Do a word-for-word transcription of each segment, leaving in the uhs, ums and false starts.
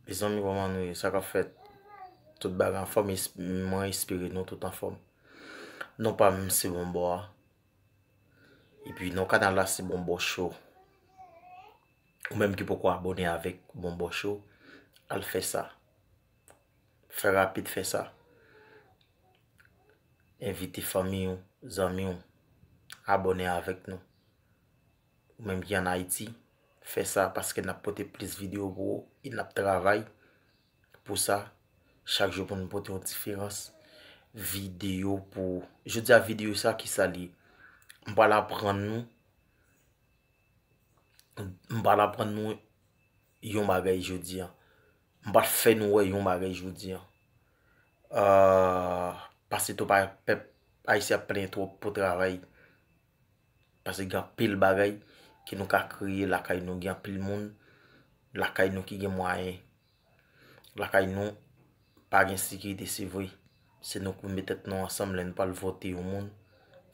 Mezanmi, kòman nou ye? Sa k ap fèt? Tout bagay anfòm? Mwen espere nou tout anfòm. Non pa m se Bonbò a. Epi non kanal la se Bonbò Show. Ou menm ki poko abòne avèk Bonbò Show, al fè sa. Fè rapid fè sa. Envite fanmi w, zanmi w, abòne avèk nou. Ou menm ki ann Ayiti, fè sa paske n ap pote plis videyo pou ou e n ap travay pou sa chak jou pou nou pote yon diferans videyo pou ou. Jodi a videyo sa ki sa li ye? M pral aprann nou M pral aprann nou yon bagay jodi a. M pral fè nou wè yon bagay jodi a. Pase tou pa pèp ayisyen ap plenyen twòp pou travay. Pase gen anpil bagay ke nou ka kreye lakay nou. Gen anpil moun lakay nou ki gen mwayen. Lakay nou pa gen sekirite, se vre. Se nou ki pou met tèt nou ansanm lè nou pral vote yon moun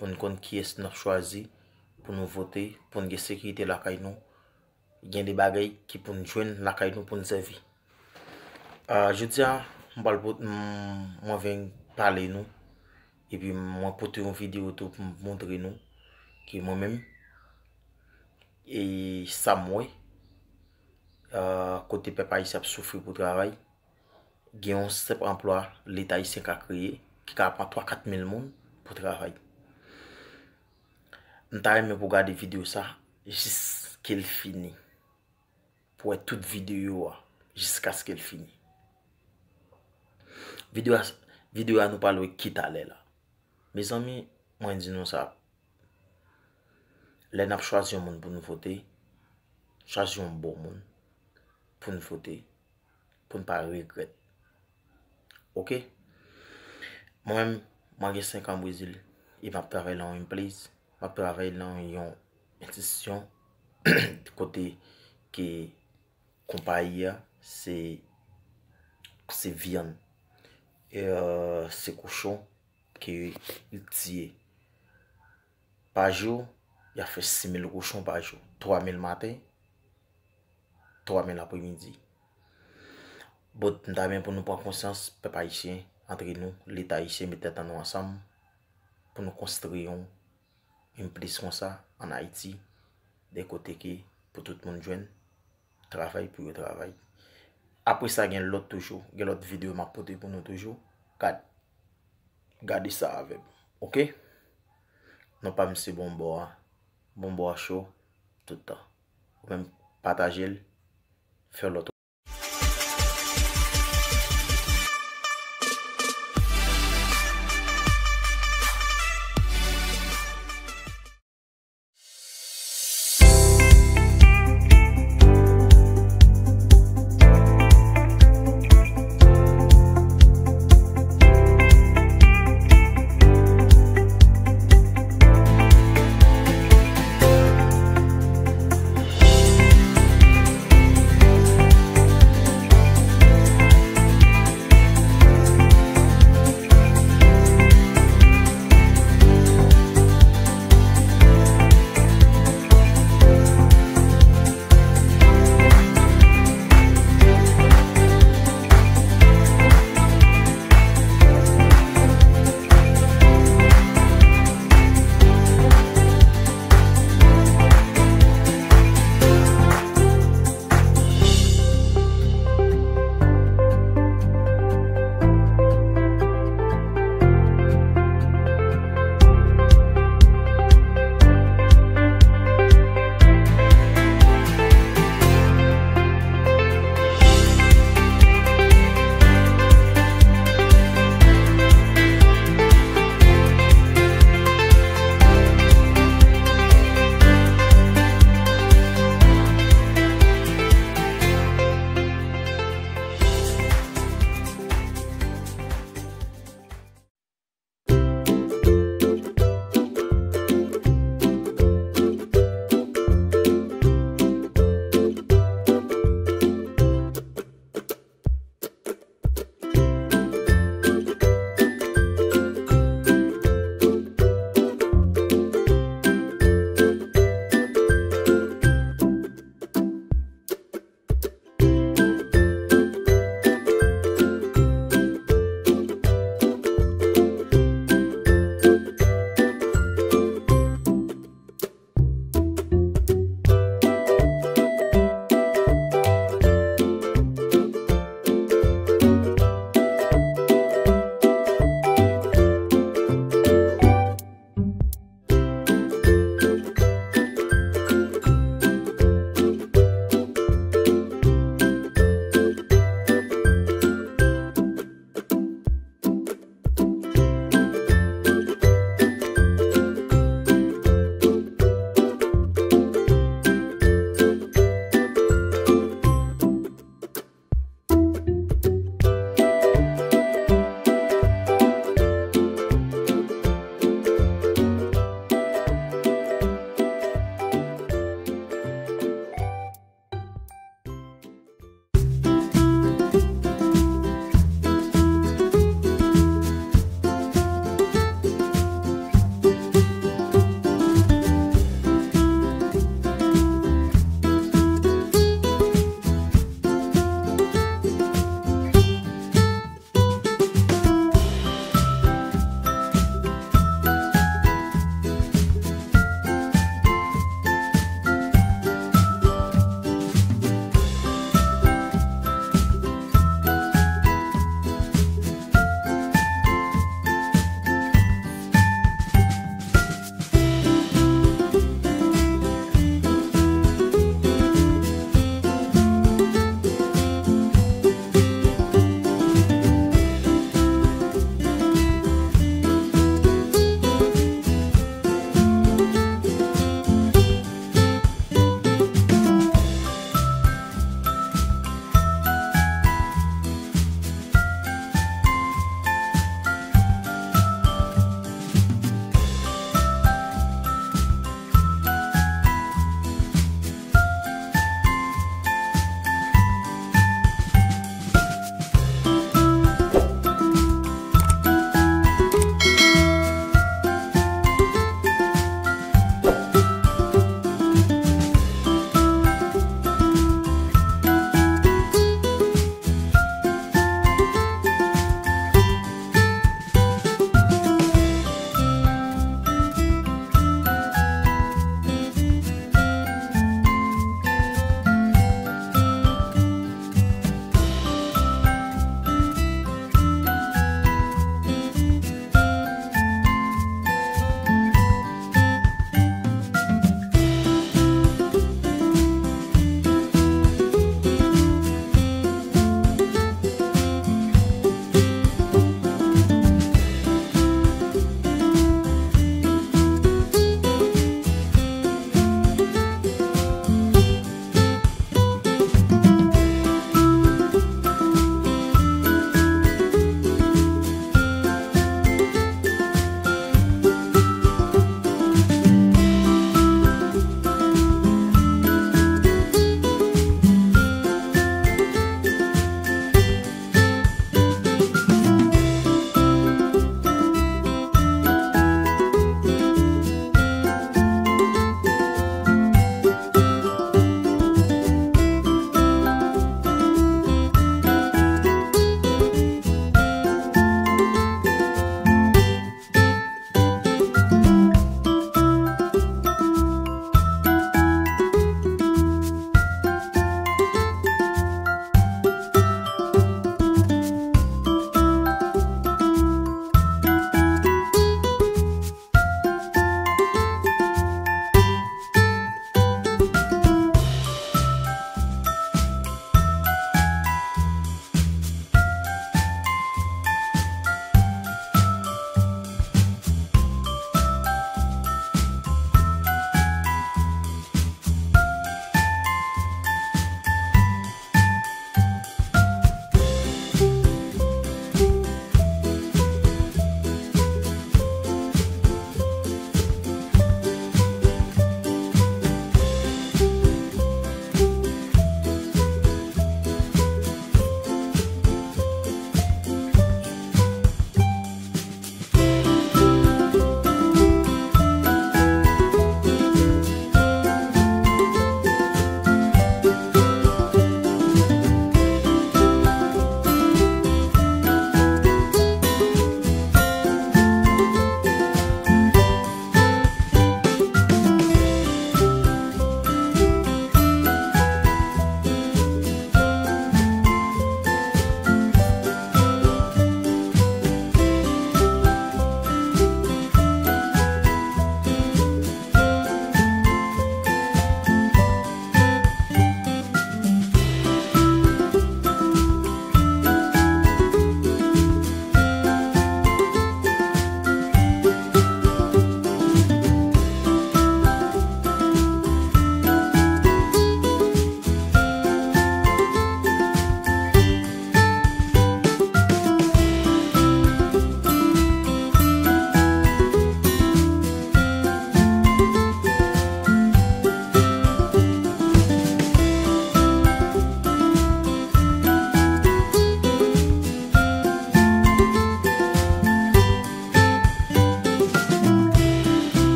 pou n konn kiyès n ap chwazi pou nou vote, pou n gen sekirite lakay nou. Gen de bagay ki pou n jwenn lakay nou pou n sèvi. Ah, jodi a, m pral pot- m- mwen vin pale nou epi mwen pote yon videyo tou pou m montre nou ke mwen menm e sa m wè, ah, kote pèp ayisyen ap soufri pou travay, gen yon senp anplwa Leta ayisyen ka kreye ki ka pran twa kat mil moun pou travay. M ta renmen pou w gade videyo sa jiske l fini. Pou w wè tout videyo a jiskaske l fini. Videyo a, videyo a nou pral wè ki talè la. Mezanmi, mwen di nou sa. Lè n ap chwazi yon moun pou nou vote, chwazi yon bon moun pou nou vote, pou n pa regrèt. Oke? Mwen menm, mwen gen senk an Brezil e m ap travay nan yon place, m ap travay nan yon enstitisyon kote ke konpayi a se se vyann, e, euh, se kochon ke li tiye. Pa jou, y ap fè sis mil kochon pa jou. Twa mil maten, twa mil apremidi. Bon, m ta renmen pou nou pran konsyans, pèp ayisyen, antre nou, Leta ayisyen, met tèt an nou ansanm pou nou konstri yon, yon plis konsa ann Ayiti, de kote ke pou tout moun jwenn travay pou yo travay. Apre sa, gen lòt toujou, gen lòt videyo m ap pote pou nou toujou. Gad, gade sa avè m, oke? Non pa m se Bonbò a, Bonbò a cho tout tan. Ou menm pataje l, fè lòt